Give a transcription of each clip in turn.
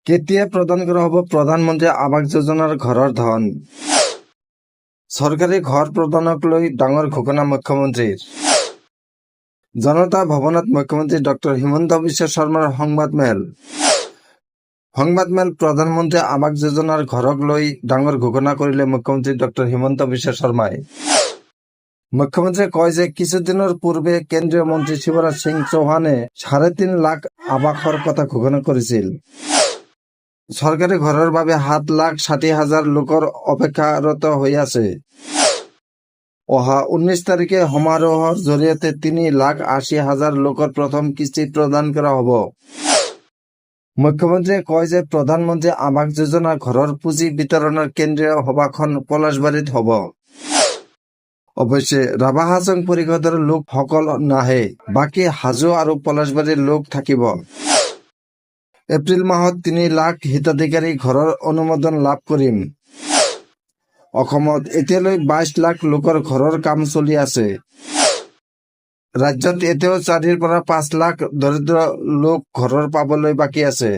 কেতিয়া প্ৰদান কৰা হ'ব প্ৰধানমন্ত্ৰী আৱাস যোজনাৰ ঘৰৰ ধন? চৰকাৰী ঘৰ প্ৰদানক লৈ ডাঙৰ ঘোষণা মুখ্যমন্ত্ৰীৰ। জনতা ভৱনত মুখ্যমন্ত্ৰী ডক্টৰ হিমন্ত বিশ্ব শৰ্মাৰ সংবাদমেল। সংবাদমেল প্ৰধানমন্ত্ৰী আৱাস যোজনাৰ ঘৰক লৈ ডাঙৰ ঘোষণা কৰিলে মুখ্যমন্ত্ৰী ডক্টৰ হিমন্ত বিশ্ব শৰ্মাই। মুখ্যমন্ত্ৰীয়ে কয় যে কিছুদিনৰ পূৰ্বে কেন্দ্ৰীয় মন্ত্ৰী শিৱৰাজ সিং চৌহানে 3.5 লাখ আৱাসৰ কথা ঘোষণা কৰিছিল। চৰকাৰী ঘৰৰ বাবে 7,60,000 লোকৰ অপেক্ষাৰত হৈ আছে। অহা 19 তাৰিখে সমাৰোহৰ জৰিয়তে 3,80,000 লোকৰ প্ৰথম কিস্তি প্ৰদান কৰা হ'ব। মুখ্যমন্ত্ৰীয়ে কয় যে প্ৰধানমন্ত্ৰী আৱাস যোজনা ঘৰৰ পুঁজি বিতৰণৰ কেন্দ্ৰীয় সভাখন পলাশবাৰীত হ'ব। অৱশ্যে ৰাভা হাজং পৰিষদৰ লোকসকল নাহে, বাকী হাজো আৰু পলাশবাৰীৰ লোক থাকিব। এপ্ৰিল মাহত 3 লাখ হিতাধিকাৰী ঘৰৰ অনুমোদন লাভ কৰিম। অসমত এতিয়ালৈ 22 লাখ লোকৰ ঘৰৰ কাম চলি আছে। ৰাজ্যত এতিয়াও 4ৰ পৰা 5 লাখ দৰিদ্ৰ লোক ঘৰৰ পাবলৈ বাকী আছে।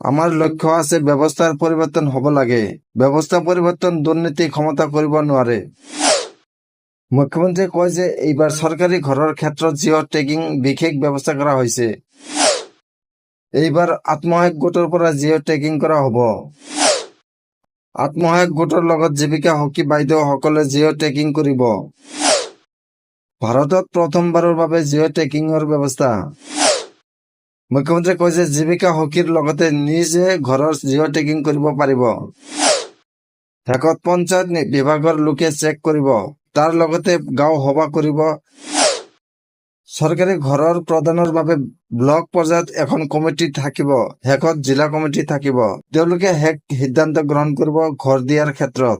আমাৰ লক্ষ্য আছে, ব্যৱস্থাৰ পৰিৱৰ্তন হ'ব লাগে। ব্যৱস্থা পৰিৱৰ্তন দুৰ্নীতি ক্ষমতা কৰিব নোৱাৰে। মুখ্যমন্ত্ৰীয়ে কয় যে এইবাৰ চৰকাৰী ঘৰৰ ক্ষেত্ৰত জিঅ' টেগিং বিশেষ ব্যৱস্থা কৰা হৈছে। এইবাৰ আত্মসহায়ক গোটৰ পৰা জিঅ' টেগিং কৰা হ'ব। আত্মসহায়ক গোটৰ লগত জীৱিকা সখী বাইদেউসকলে জিঅ' টেগিং কৰিব। ভাৰতত প্ৰথমবাৰৰ বাবে জিঅ' টেগিঙৰ ব্যৱস্থা। মুখ্যমন্ত্ৰীয়ে কয় যে জীৱিকা সখীৰ লগতে নিজে ঘৰৰ জিঅ' টেগিং কৰিব পাৰিব। শেষত পঞ্চায়ত বিভাগৰ লোকে চেক কৰিব। তাৰ লগতে গাঁও সভা কৰিব। চৰকাৰী ঘৰৰ প্ৰদানৰ বাবে ব্লক পৰ্যায়ত এখন কমিটি থাকিব, শেষত জিলা কমিটি থাকিব। তেওঁলোকে শেষ সিদ্ধান্ত গ্ৰহণ কৰিব ঘৰ দিয়াৰ ক্ষেত্ৰত।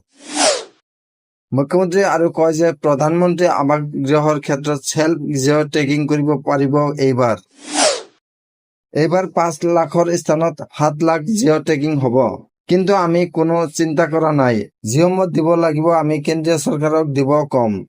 মুখ্যমন্ত্ৰীয়ে আৰু কয় যে প্ৰধানমন্ত্ৰী আৱাস গৃহৰ ক্ষেত্ৰত চেল্ফ জিঅ' টেগিং কৰিব পাৰিব এইবাৰ। এইবাৰ 5 লাখৰ স্থানত 7 লাখ জিঅ' টেগিং হ'ব। কিন্তু আমি কোনো চিন্তা কৰা নাই। যিসমূহ দিব লাগিব আমি কেন্দ্ৰীয় চৰকাৰক দিব কম।